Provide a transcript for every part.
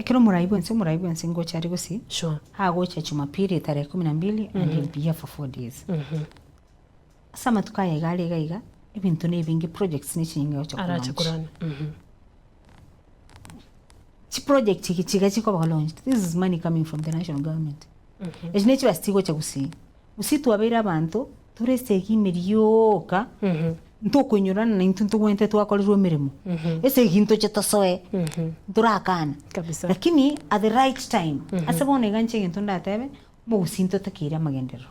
Ekero omorai bwensi omorai bwensi ngocha are gusii, Sure. agocha Jumapili tarehe kumi na mbili and he'll be here for 4 days. Ase amatuko aya iga are iga iga, ebinto na ebinge projects na echinyinga agocha Arache kolaunch. korana. Chiproject echi chiga chikoba launched, this is money coming from the national government. Echi ne chibesa chigocha gusii. Gusii twabeire abanto tore esegi ime rioka, ntokoinyorana naintwe ntogwenerete twakorerwa emeremo. Esegi ntoche tosoe, ntorakana. Kabisa. Lakini at the right time, ase bono iga inche egento ndatebe, omogusii ntotakeire amagenderero.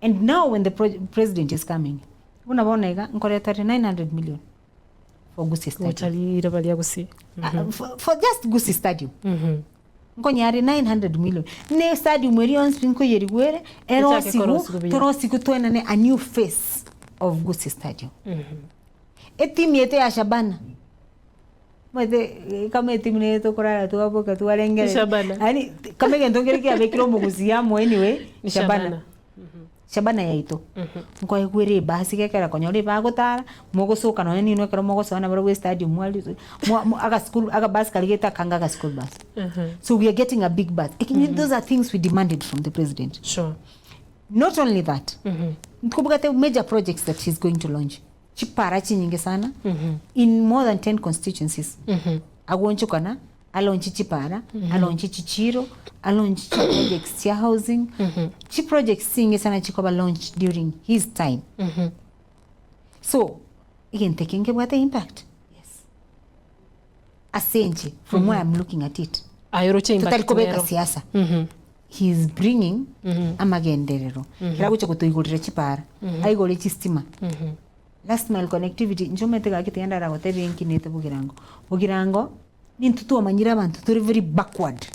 And now when the president is coming, buna bono iga nkoreta are 900 million for Gusii Stadium. Gocha riroba ria Gusii. Ah, for just Gusii Stadium. Nkonya are 900 million. Ne stadium eri yonsi pi nkoyerigwere, Echake erosigu, korosigu buya. torosigu toenane a new face of Gusii Stadium. Etimu yaito ya Shabana, omanyete eh, kama etimu nere tokorara twaboka twarengereria. Shabana. Yaani kama egento nkere kiabekire omogusii amo anyway, Ni Shabana. Shabana. Shabana yaito, nkoegwere ebasi gekera konyora ebagotara, mogosoka nonye ninwe ekero mogosoa nabarabwo estadium mwari mwa mwa agaschool agabasi karia gete akange agaschool bus. So we are getting a big bus. Ekinyiri those are things we demanded from the president. Sure. Not only that, nkobwate major projects that he's going to launch. Chipara chinyinge sana in more than 10 constituencies. Agoonchokana alaunche chipara, alaunche chichiro, alaunche chiprojects chia housing, chiprojects chinge sana chikoba launched during his time. So, egento eke nkebwate impact? Yes. Ase inche, from where I'm looking at it, Aye oroche impact totari kobeka nero. siasa, he is bringing amagenderero. Kera agocha gotoigorera chipara, aigore chistima, last mile connectivity, inche omanyete gaki tiga ndaragotebie nkinete Bogirango. Bogirango, nintwe twamanyire abanto tore very backward.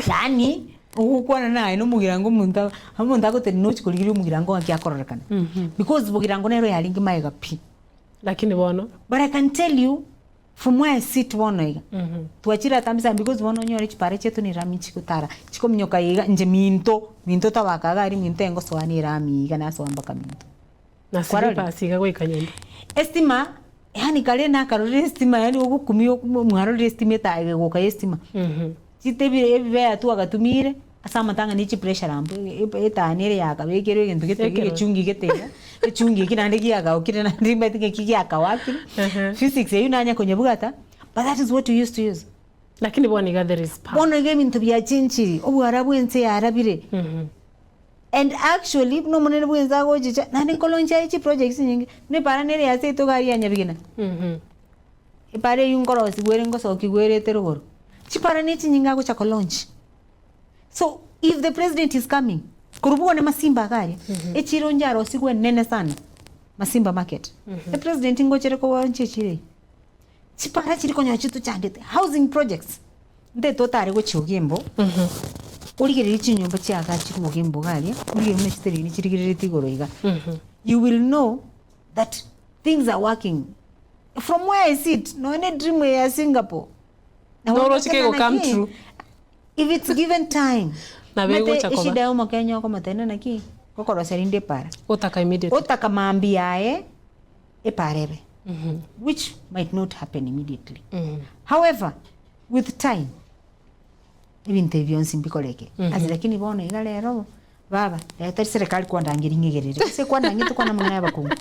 Yaani, ogokwana naye na omogirango omonto omonto agotebi nochi korigereria omogirango ng'aki akororekana. Because Bogirango nero yarenge magega pi. Lakini bono. But I can tell you, from where I sit bono iga, twachire atambe sana because bono onyore chipara chiaito na erami chigotara, chikominyoka iga, inche minto, minto tabaka iga aria minto engosoa na erami iga nasoa mpaka minto. Na Kwarorire? slippers iga goika nyomba. Estima, yaani kare nakarorire estima yaani ogokumia mwarorire estima etaya egoka ya estima. Chitebire ebibea twagatumire, ase amatanga ne chipressure lamp, etaya nere yakabekerwe egento gete Ekero. egechungi gete iga, echungi eki naende giagaokire naende nimanyete ng'aki giakawakire, physics eywo nanya konyebwata, but that is what we used to use. Lakini bono iga there is power. Bono iga ebinto biachenchiri, obwara bwa ense yarabire. And actually, buna omonene bwa ense agochicha, naende nkolaunch aye chiprojects chinyinge, buna epara nere ya seito iga aria ya Nyabigina. Epara eywo nkorosigwa ere ngosokigwa ere ete rogoro. Chipara ne chinyinge agocha kolaunch. So, if the president is coming, korwa bwane Masimba iga aria, echiro inche arosigwe enene sana, Masimba market. Epresident ngochere kolaunch echiro eywo. Chipara chiri konyora chitochandete, housing projects, ntete otare gochia Ogembo, origererie chinyomba chiagachirwe Ogembo iga aria, origererie buna chitereni chirigerereti igoro iga. You will know that things are working. From where I sit, nonya ne dream eye ya Singapore, Noroche kego come true. If it's given time, Nabo omanyete egocha koba. eshida ya omokenya okomotebia naki, ngokorosia rinde epara. Otaka immediately. Otaka mambia aye, epara ebe, which might not happen immediately. However, with time, ebinto ebi bionsi mbikoreke. Ase lakini bono iga rero, baba, rero tari serikali kwandangeria ng'igerere. Ase kwandangeria tokwana amang'ana ya abakungu.